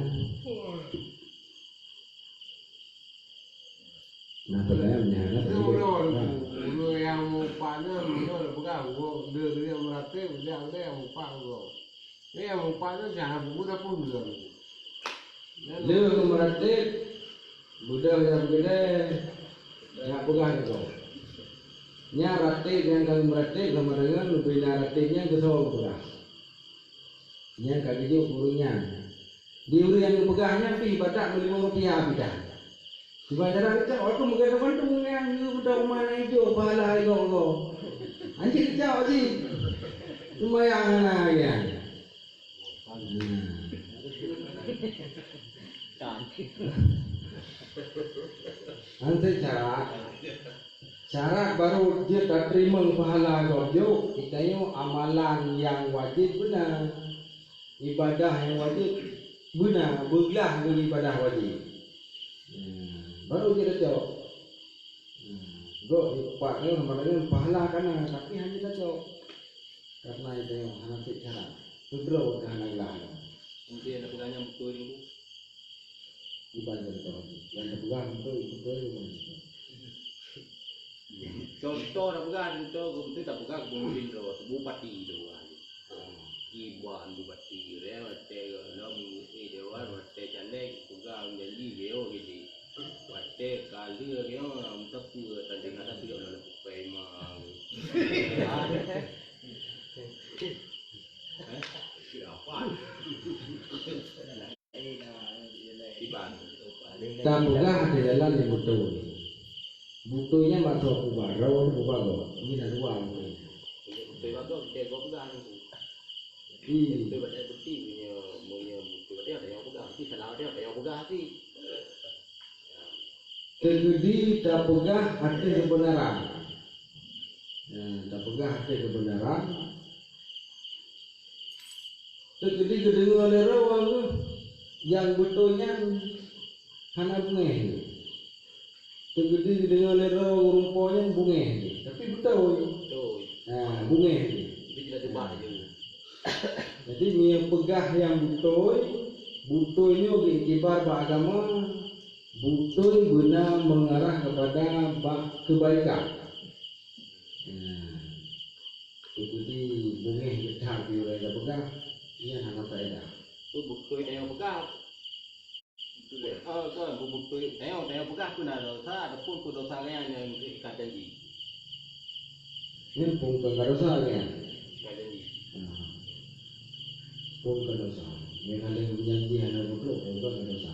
Na peutanyaan nyan, na peutanyaan. Uroe nyang meupat nyan, uroe peugah, uroe deuh nyang meuratéb, jak udeb nyang meupat uroe. Nyang meupat nyan, jangan buku dah pun uroe. Lheueh meuratéb, beudôh nyang beudée, jak peugah nyoe. Nyan ratéb nyang ka meuratéb, sama deungon leubeh na ratéb nyan keusoe peugah. Nyan ka geujok ureueng nyan. Di ureueng nyang geupeugah nyan pih batak meulimong rupiah pih that. Cuba cara geucok, aku meugantung-gantung nyan, geubeudoh uma na ijo, pahala igo-go. Anjing geucok cit. Seumayang hana lagée nyan. Hmm. Anjing cara. Syarat barô jeuet tateurimong pahala gob jok, geutanyoe amalan nyang wajéb beuna, ibadah nyang wajéb beuna, beuglah ngon ibadah wajéb. Hmm, barô jeuet tacok. Hmm, gob di pat nyoe, malam nyoe pahala ka na, tapi hana tacok. Karena itu hana cit cara. Keudroe ka hana glah. Mungkin ada pegangan betul ni. Iban contoh. Yang terpegang betul, betul, betul. Contoh dah pegang, contoh betul tak pegang, mungkin tu bupati tu. Iban bupati, dia watèe lom, eh, dia watèe caleg, pegang janji, dia gitu. Watèe ka lheueh nyoe, meuteupeu tandeng hana teuh lam kupai ma. Iban. Tapeugah ateueh jalan nyang beutôi. Beutôi nyan bak soe peugah, droe peugah gob. Nyan na dua beutôi. Beutôi bak gob, beutôi gob peugah tu. Ih. Beutôi bak dia bukti, meunyoe, meunyoe beutôi bak dia, ada nyang peugah. Tapi salah dia, ada nyang peugah hati. Teukeudi tapeugah ateueh keubeunaran. Ya, tapeugah ateueh keubeunaran. Teukeudi geudeungoe lé droe nyang beutôi nyan hana beungéh. Teukeudi geudeungoe lé droe ureueng po nyan beungéh, tapi beutôi. Beutôi. Ha, beungéh. Tapi tidak debat aja. Jadi, meunyoe peugah nyang beutôi, beutôi nyoe geuiktibar bak agama, beutôi beuna mengarah kepada ba-, kebaikan. Nah, teukeudi beungéh that piôh raya peugah, nyan hana faedah. Tu beutôi nyang peugah. Beutôi. Oh, kan, beutôi. Tayong, tayong peugah tu na dosa, ataupun tu dosa lain nyang ikat janji. Nyan pun bukan ka dosa nyan. Ikat janji. Nah. Pun ka dosa. Nyan ada janji hana beutôi, pun ka dosa.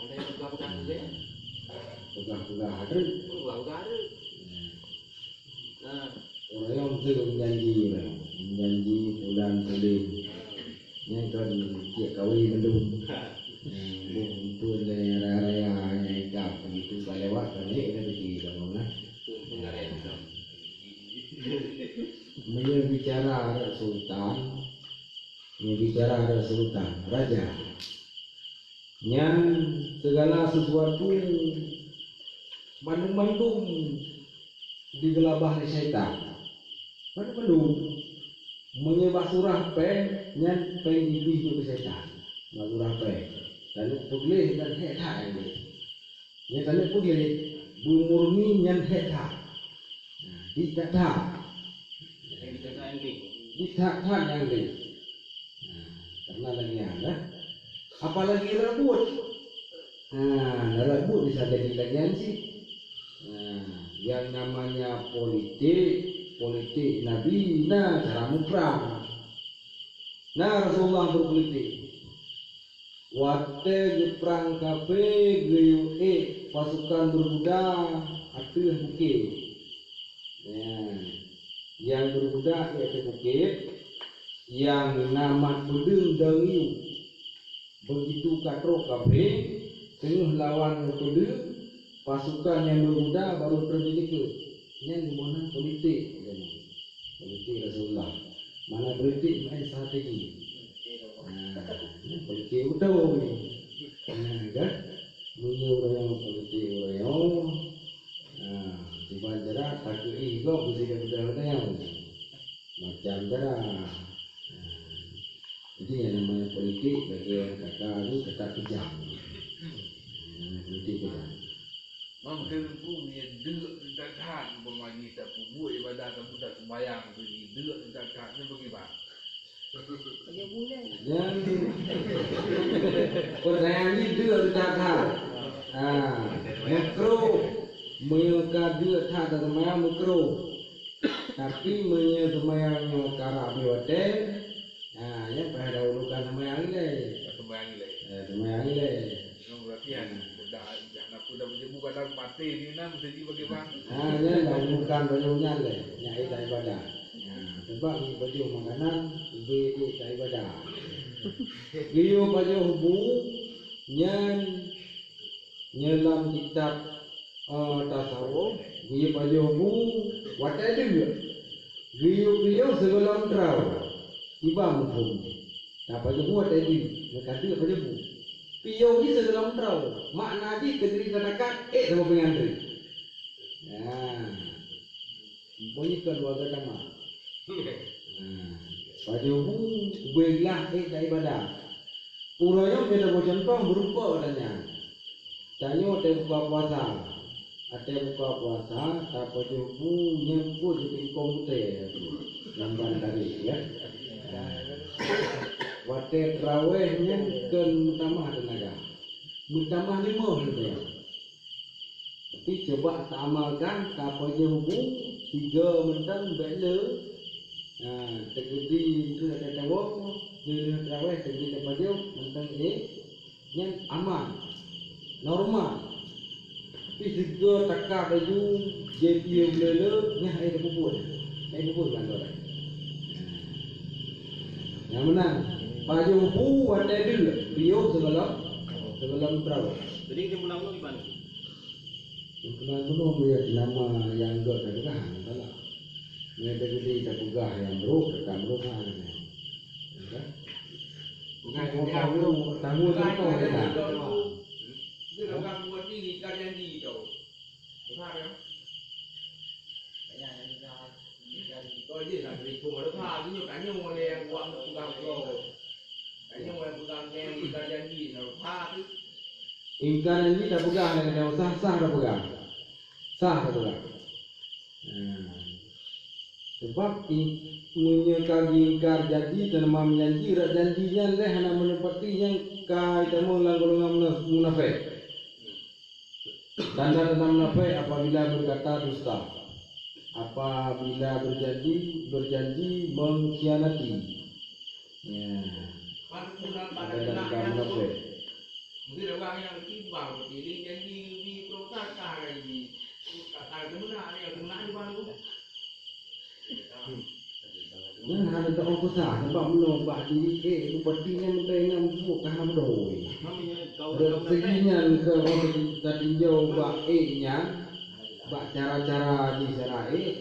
Ada yang peugah-peugah tu, ya? Peugah-peugah ada. Peugah-peugah ada. Ya. Nah. Ureueng nyang meusti meujanji ureueng. Meujanji bulan puléh. Nyan kon cit kawé mandum. Nah, boh muphom lé raya-raya nyang ikab begitu ka lewat, ka lé na pike kamoe nah. Meunyoe bicara adat sultan, meunyoe bicara adat sultan, raja, nyan segala sesuatu mandum-mandum digeulabah lé syaitan. Mandum-mandum. Meunyoe bak surah péng, nyan péng Iblih nyoe keu syaitan. Bak surah péng. Taneuk peugleh dan hék that Iblih. Nyan taneuk peugleh, beumurni nyan hék that. Nah, di that that. Di that that nyang lé. Nah, karena lagèe nyan, dah. Apalagi rot buet. Nah, rot buet bisa jadi lagèe nyan cit. Nah, yang namanya politik, politik Nabi, na cara muprang. Na Rasulullah berpolitik. Watèe geuprang kafé, geuyue ék pasukan berkuda ateueh bukét. Ya. Nyang berkuda ék ateueh bukét, nyang na mat peudeueng dong yue. Begitu ka trok kafé, teungoh lawan ngon peudeueng, pasukan nyang berkuda baru trok di likot. Nyan geuboh nan politik. Politik Rasulullah. Mana politik main strategi. Ha, politik beutôi. Ha, kan? Meunyoe ureueng politik ureueng, ha, kiban cara takeuih gob bisi beutôi ureueng. Macam cara. Ha. Jadi yang namanya politik bagi orang kata ni tetap kejam. Yang namanya politik kejam. Mam teungku nyan deuk that-that, umpama jih tapeubuet ibadah, tapeubuet sembahyang tu jih deuk that-that, nyan bagaimana? Nyan, peusayang jih deuk that-that. Ha, makruh. Meunyoe ka deuk that-that sembahyang makruh. Tapi meunyoe sembahyang nyoe karap di watèe, ha, nyan payah dahulukan sembahyang ilèe. Sembahyang ilèe. Eh, sembahyang ilèe. Nyoe berarti kan, dah, dah, nak, dah berjemur kadang maté ni, nah, mesti bagi bang. Ha, nyan dah bukan baju nyan lé, nyan dah ibadah. Ha, sebab ni baju makanan, ubé dah ibadah. Geuyue baju bu, nyan, nyan lam kitab Eh, tasawuf, geuyue pajoh bu watée deuek. Geuyue piôh sigohlom troe. Iba muphom. Tapajoh bu watée deuek, meuka deuek pajoh bu. Piôh jih sigohlom troe. Makna jih teugri katakan, ék saboh peunyantri. Nah, muphom jih kon dua agama. Nah, pajoh bu, ubé glah, ék ta ibadah. Uroe nyoe meunyoe taboh cuntoh meurumpok gata nyan. Tanyoe watée buka puasa. Watée buka puasa, tapajoh bu nyang peuet di tingkong gutée, lamban tadi, ya. Watée teurawéh nyan kon meutamah teunaga. Meutamah lima leubeh. Tapi cuba taamalkan, tapajoh bu, tiga mantong bèk le. Ha, teugedi tu ada tawong, di traweh teugedi tapajoh, mantong eh, nyan aman, normal. Tapi sigo taka baju, J P yang le, nyan hai pupuk, hai pupuk kan tu. Yang menang, pajoh bu watée deuek, piôh sigohlom, sigohlom traweh. Jadi dia pulang tu di mana? Meukeunong bunoe meunyoe nama nyang gét tapeugah, hana masalah. Meunyoe teukeudi tapeugah nyang brôk, teuka meureuha nyan. Ya kan? Bukan tahu, tahu contoh ya. Itu orang buat diri, kan janji tu. Benar ya? Kau je lah beri pun meureuha, tu nyoe tanya oleh yang buat pegang kau. Tanya oleh pegang yang ingkar janji, meureuha tu. Ingkar janji tapeugah lé geutanyoe, sah-sah tapeugah. Sah tapeugah. Nah. Sebab i-, meunyoe ka ingkar janji, teuma meujanji, rot janji nyan lé hana meunepati, nyan ka itamong lam golongan muna-, munafék. Tanda-tanda munafék apabila berkata dusta, apabila berjanji, berjanji mengkhianati. Ya. Tanda-tanda munafék. Mungkin orang yang timbang berdiri janji di perusahaan lagi. Kata guna dia guna di baru. Nyan hana teu'oh peusah, sabab meunyoe bak diri ék, bupati nyan meutai nyan buet ka hana beudôh. Rezeki nyan keu orang tatinjau bak ék nyan, bak cara-cara jih cara ék.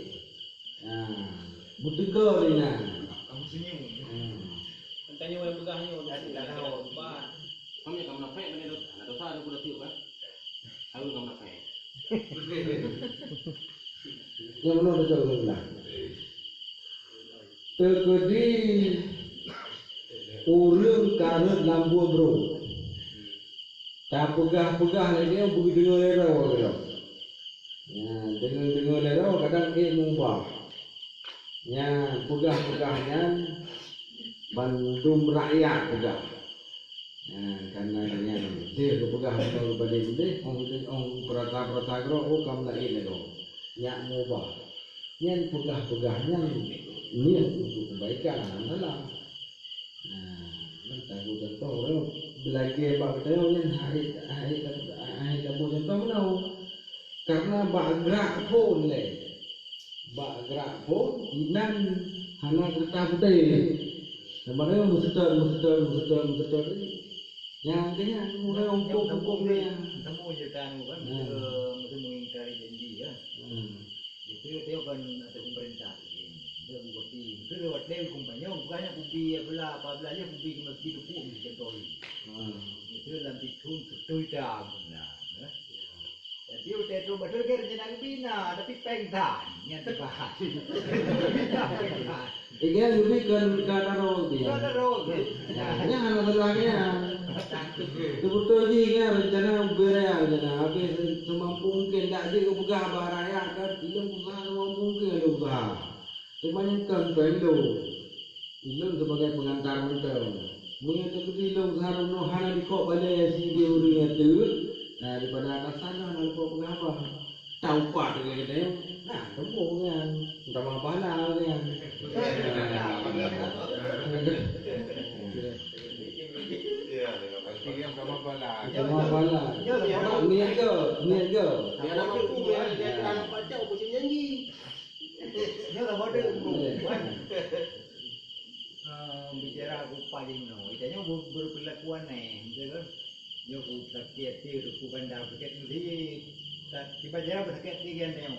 Nah, beuteuga lé nyan. Kamu senyum. Hmm. Tanya orang pegang nyoe, dah, dah tahu. Kami akan menafai, mana dosa, ada dosa, ada pun dah tiup, kan? Tahu akan menafai. Nyang meunoe teucok lôn lah. Teukeudi ureueng ka rhot lam buet brôk. Tapeugah-peugah lagèe nyoe beudeungoe lé droe keudroe. Nyan, deungoe-deungoe lé droe kadang ék meubah. Nyan, peugah-peugah nyan bandum rakyat peugah. Nah, karena nyan, deh geupeugah meunoe geubalek udeh, ong, ong peurasa-peurasa keudroe, oh, ka meulaén lé gob. Nyak meubah. Nyan peugah-peugah nyan niet untuk kebaikan, alhamdulillah. Nah, meunan tabu contoh, beulagèe bak geutanyoe nyan hai, hai, hai tabu contoh meunoe. Karena bak grak phôn lé. Bak grak phôn, inan hana keureutas putéh. Sabab nyan meuseutôt, meuseutôt, meuseutôt, meuseutôt tadi. Nyang keunyan, mulai umpuk-umpuk dia. Temu je kan, kan, masa mengingkari janji, ya. Hmm. Itu dia kan ada pemerintah. Dia bupati. Itu lewat dia kumpanya, bukannya kupi, apa lah, apa lah, dia kupi ke masjid tu pun, contoh. Hmm. Itu dalam tikum, betul tak, benar, ya. Jadi udah tu betul ke rencana kebina, tapi péng tan, nyan teubahas. Kebina péng tan. Ingat lebih ke kata roh dia. Kata roh dia. Ya, hanya hana salah dia. Betul ji kan rencana bereal rencana habis semampu mungkin tak je peugah bah rakyat kan, dia usaha semampu mungkin ada usaha. Cuma yang kan perlu. Ilôn sebagai pengantar mantong. Meunyoe teukeudi lôn hana, hana dikok balée sideh ureueng ateueh, nah, daripada atasan lôn hana leumpah peugah haba. Taupat lagée nyoe, nah, teumbong nyan. Tamah pahala nyan. Tamah pahala. Niat ke? Niat ke? Biar aku, biar dia akan baca, aku janji. Nyoe ka bodoh, bro. Eh, bicara aku paling no, kita nyoe ber-, berperilaku aneh, betul kan? Nyoe ku sakit hati, ku bandar sakit hati. Di Banjarah beusakét hati nyan teuh.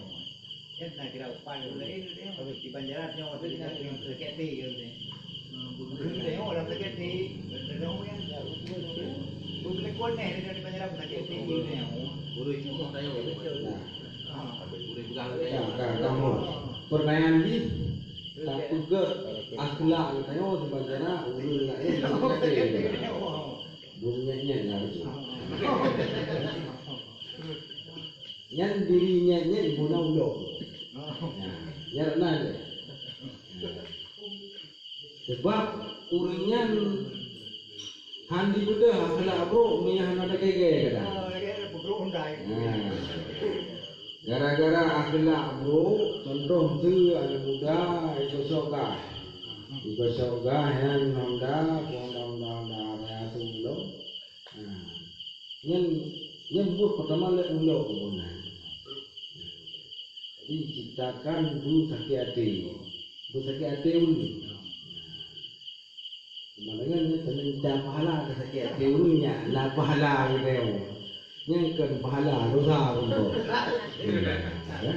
Nyan na kira upah lôn laén teuh. Tapi di Banjarah nyoe teuh sakét hati nyan teuh. Beukeuh teuh orang sakét hati. Beukeuh neh di Banjarah beusakét hati nyan teuh. Ureueng cuma tayong. Nah. Ah. Ureueng pegang tayong. Ka, ka, ka, mo. Pertanyaan jih, tapeugöt akhlak geutanyoe di Banjarah, ureueng laén sakét hati. Beunyet-nyet lah beutôi. Nyan diri nyet-nyet guna ulok. Nah, nyan na lé. Sebab ureueng nyan han jipeugah akhlak brok meunyo hana teukeugé kadang. Nah, gara-gara akhlak brok, contoh teuh aneuk muda, ikot syok gah. Ikot syok gah nyan Honda, Honda, Honda, Honda, raya tu belom. Nah, nyan, nyan buet peutama lé ulok keubunan. Jadi ciptakan beusakét hati. Beusakét hati ulôn. Nah, cuma dengan nyan teumita pahala keu sakét hati ulôn nyan, na pahala geutanyoe. Nyan kon pahala, dosa pun tu. Ya.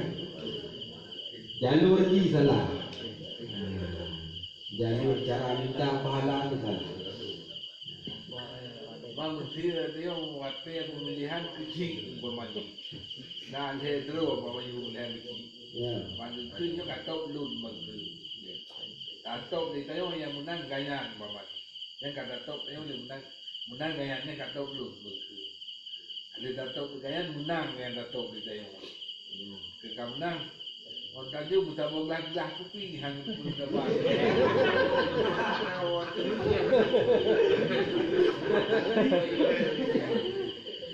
Jalur jih salah. Jalur cara minta pahala tu salah. Bang, dia, dia watèe pemilihan keuchik umpama jih. Nah, saya terus umpama jih pemilihan keuchik. Ya. Bang, keu nyoe ka top lôn bang keu. Ka top di tayo nyang menang ganyan umpama jih. Nyang ka top tayo nyang menang, menang ganyan nyang ka top lôn bang keu. Ada dato keugayan menang ngon dato keugayan. Keu ka menang. Ngon kaju meusaboh glah-glah kupi hang keu sabar.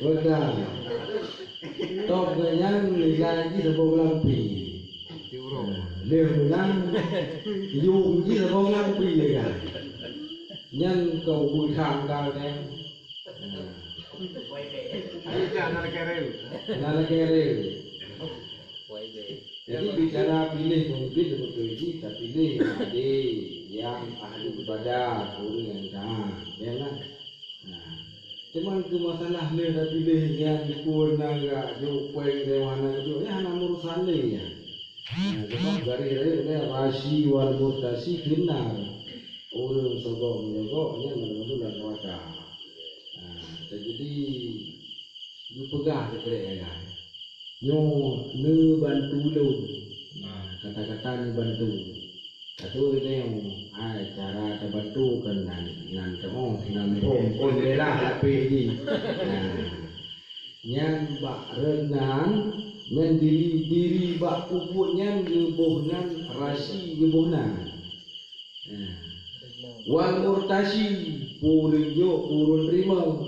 Beutôi. Top keugayan nilai jih saboh glah kupi. Lheueh menang, yum jih saboh glah kupi lé kan. Nyan keu ubit hang ka kan. Nah. Ayo, jak, na lakèe reu. Na lakèe reu. Jadi, bicara pilih pemimpin beutôi jih, tapiléh nyang adé, nyang ahli ibadah, ureueng nyang taat. Ya kan? Nah. Cuman keu masalah lé tapiléh nyang pun na gak jok poin dewan na jok, nyan hana urusan lé nyan. Nah, sebab garéh rayeuk nyan rasyi wal murtasyi finnar. Ureueng sogok meunyoe gok nyan mandum-mandum lam neuraka. Ha, jadi, geupeugah keu krek ayah, "Nyoe neubantu lôn." Ha, kata-kata neubantu. Ka tu geutanyoe, hai, cara tabantu keu nan, nan teuoh, nan phon, phon bela lapéh jih. Ha. Nyan bak reunang, nyan diri, diri bak puput nyan geuboh nan, rasyi geuboh nan. Nah. Wal murtasyi, peue ureueng jok, peue ureueng teurimong.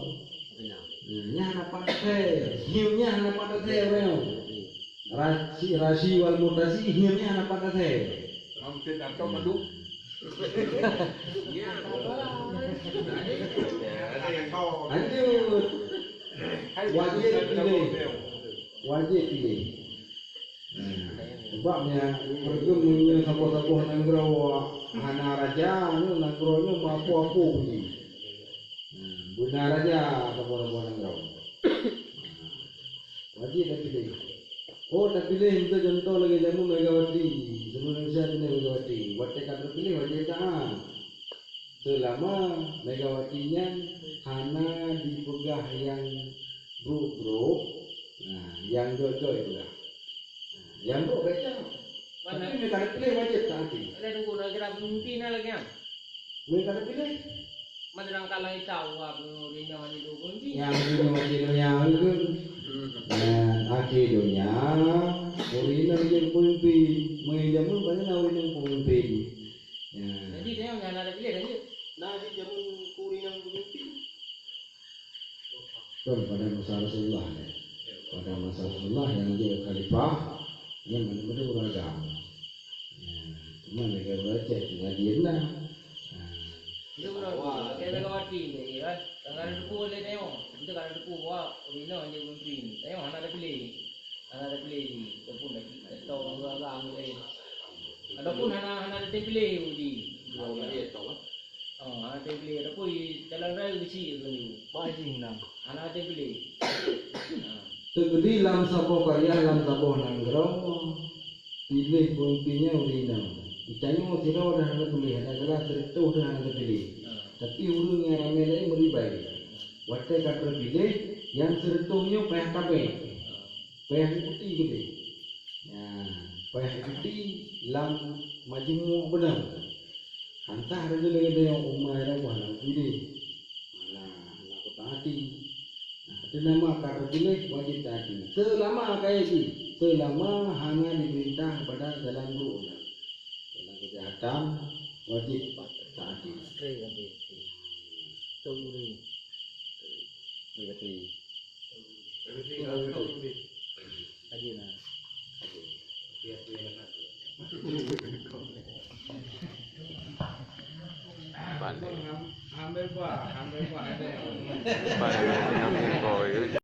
Nah, nyan hana pat asai. Hieng nyan hana pat asai ureueng. Rasyi, rasyi wal murtasyi, hieng nyan hana pat asai. Mam teuh tato madu. Lanjut. Wajéb piléh. Wajéb piléh. Nah, sebab nyan, meureuka meunyoe saboh-saboh nanggroe hana raja, nyoe nanggroe nyoe meuapo-apo jih. Nah, beuna raja saboh-saboh nanggroe. Nah, wajéb tapiléh. Oh, tapiléh, miseu contoh lagèe jameun Megawati, sebelum Indonesia pindah Megawati. Watèe ka tapiléh, wajéb taat. Seulama Megawati nyan hana jipeugah nyang brok-brok, nah, nyang jok-jok jipeugah. Nah, nyang brok bèk jak. Mana? Tapi meunyo ka tapiléh wajéb taati. Ada tunggu, nak kira pemimpin lagi, ya? Meunyo ka tapiléh. Mana dalam kalangan kita, wah, ureueng nyoe hana dua pemimpin. Nyang ureueng nyoe hana dua nyan, kan? Nah, akhé donya, ureueng nyoe jadi pemimpin. Meunyo jameun banyak na ureueng nyoe pemimpin. Ya. Jadi, dia yang hana ada pilih, kan, ya? Nah, di jameun ureueng nyoe pemimpin. Kan pada masa Rasulullah, ya. Pada masa Rasulullah nyang jadi khalifah, nyan mana-mana ureueng agam. Ya. Cuma lagèe ureueng Aceh tinggal di Endah. Ha. Itu benar. Kayak Megawati ni, ya kan? Tangan debu boleh tengok. Kita kalau debu, wah, ureueng nyoe jadi pemimpin. Tengok, hana ada pilih. Hana tapiléh jih, ataupun lagi, atau ureueng agam lé. Ataupun hana, hana tapiléh jih. Oh, hana tapiléh, ataupun calon raya keuchik tu. Bah jih menang. Hana tapiléh. Ha. Teukeudi lam saboh karya, lam saboh nanggroe, piléh peumimpin nyan ureueng inong. Geutanyoe sidroe dah hana teutuléh, hana gala sireutôh dah hana teutuléh. Tapi ureueng nyang ramé laén meuribai. Watèe ka teupiléh, nyang sireutôh nyoe payah tabek, payah ikuti keudéh. Nyan, payah ikuti lam majeumu' beunang. Hantah raja lagèe nyoe umai dah wah lam piléh. Alah, hana kuteuhati. Nah, teuma ka teutuléh wajéb taati. Seulama kaya jih, seulama hana dipeurintah keupada jalan buruk. Jalan keujahatan wajéb taati. Lagi na. Balik. Balik.